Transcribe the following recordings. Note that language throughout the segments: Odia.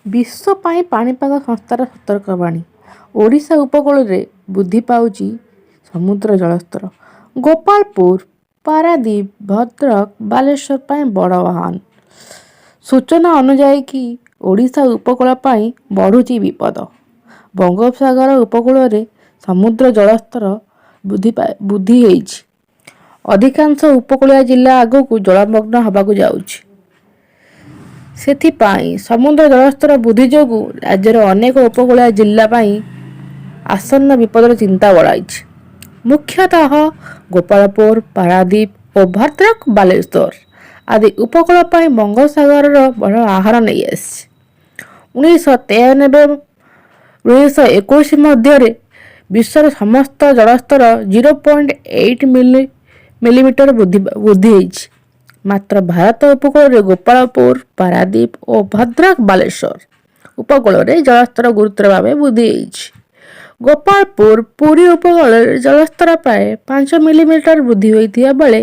ବିଶ୍ୱ ପାଇଁ ପାଣିପାଗ ସଂସ୍ଥାର ସତର୍କବାଣୀ। ଓଡ଼ିଶା ଉପକୂଳରେ ବୃଦ୍ଧି ପାଉଛି ସମୁଦ୍ର ଜଳସ୍ତର। ଗୋପାଳପୁର, ପାରାଦୀପ, ଭଦ୍ରକ, ବାଲେଶ୍ୱର ପାଇଁ ବଡ଼ ଆହ୍ୱାନ। ସୂଚନା ଅନୁଯାୟୀ କି ଓଡ଼ିଶା ଉପକୂଳ ପାଇଁ ବଢ଼ୁଛି ବିପଦ। ବଙ୍ଗୋପସାଗର ଉପକୂଳରେ ସମୁଦ୍ର ଜଳସ୍ତର ବୃଦ୍ଧି ହେଇଛି। ଅଧିକାଂଶ ଉପକୂଳିଆ ଜିଲ୍ଲା ଆଗକୁ ଜଳମଗ୍ନ ହେବାକୁ ଯାଉଛି। ସେଥିପାଇଁ ସମୁଦ୍ର ଜଳସ୍ତର ବୃଦ୍ଧି ଯୋଗୁଁ ରାଜ୍ୟର ଅନେକ ଉପକୂଳିଆ ଜିଲ୍ଲା ପାଇଁ ଆସନ୍ନ ବିପଦର ଚିନ୍ତା ବଢ଼ାଇଛି। ମୁଖ୍ୟତଃ ଗୋପାଳପୁର, ପାରାଦୀପ ଓ ଭଦ୍ରକ, ବାଲେଶ୍ୱର ଆଦି ଉପକୂଳ ପାଇଁ ବଙ୍ଗୋପସାଗରର ବଡ଼ ଆହ୍ୱାନ ନେଇ ଆସିଛି। 1993, 1921 ମଧ୍ୟରେ ବିଶ୍ୱର ସମସ୍ତ ଜଳସ୍ତର 0.8 ମିଲିମିଟର ବୃଦ୍ଧି ହେଇଛି। ମାତ୍ର ଭାରତ ଉପକୂଳରେ ଗୋପାଳପୁର, ପାରାଦୀପ ଓ ଭଦ୍ରକ, ବାଲେଶ୍ୱର ଉପକୂଳରେ ଜଳସ୍ତର ଗୁରୁତର ଭାବେ ବୃଦ୍ଧି ହେଇଛି। ଗୋପାଳପୁର, ପୁରୀ ଉପକୂଳରେ ଜଳସ୍ତର ପ୍ରାୟ 5 ମିଲିମିଟର ବୃଦ୍ଧି ହୋଇଥିବା ବେଳେ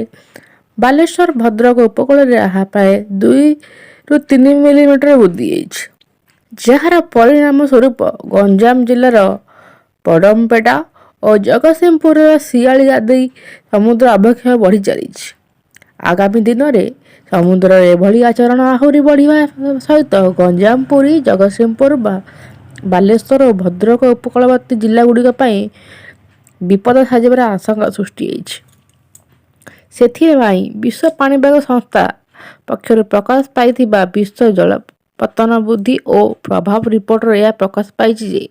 ବାଲେଶ୍ୱର, ଭଦ୍ରକ ଉପକୂଳରେ ଏହା ପ୍ରାୟ 2ରୁ 3 ମିଲିମିଟର ବୃଦ୍ଧି ହେଇଛି। ଯାହାର ପରିଣାମ ସ୍ୱରୂପ ଗଞ୍ଜାମ ଜିଲ୍ଲାର ପଡ଼ମପେଟା ଓ ଜଗତସିଂହପୁରର ଶିଆଳି ଆଦି ସମୁଦ୍ର ଅବକ୍ଷୟ ବଢ଼ି ଚାଲିଛି। ଆଗାମୀ ଦିନରେ ସମୁଦ୍ରର ଏଭଳି ଆଚରଣ ଆହୁରି ବଢ଼ିବା ସହିତ ଗଞ୍ଜାମ, ପୁରୀ, ଜଗତସିଂହପୁର ବା ବାଲେଶ୍ୱର ଓ ଭଦ୍ରକ ଉପକୂଳବର୍ତ୍ତୀ ଜିଲ୍ଲାଗୁଡ଼ିକ ପାଇଁ ବିପଦ ସାଜିବାର ଆଶଙ୍କା ସୃଷ୍ଟି ହେଇଛି। ସେଥିପାଇଁ ବିଶ୍ୱ ପାଣିପାଗ ସଂସ୍ଥା ପକ୍ଷରୁ ପ୍ରକାଶ ପାଇଥିବା ବିଶ୍ୱ ଜଳପତନ ବୃଦ୍ଧି ଓ ପ୍ରଭାବ ରିପୋର୍ଟରେ ଏହା ପ୍ରକାଶ ପାଇଛି ଯେ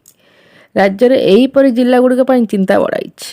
ରାଜ୍ୟରେ ଏହିପରି ଜିଲ୍ଲାଗୁଡ଼ିକ ପାଇଁ ଚିନ୍ତା ବଢ଼ାଇଛି।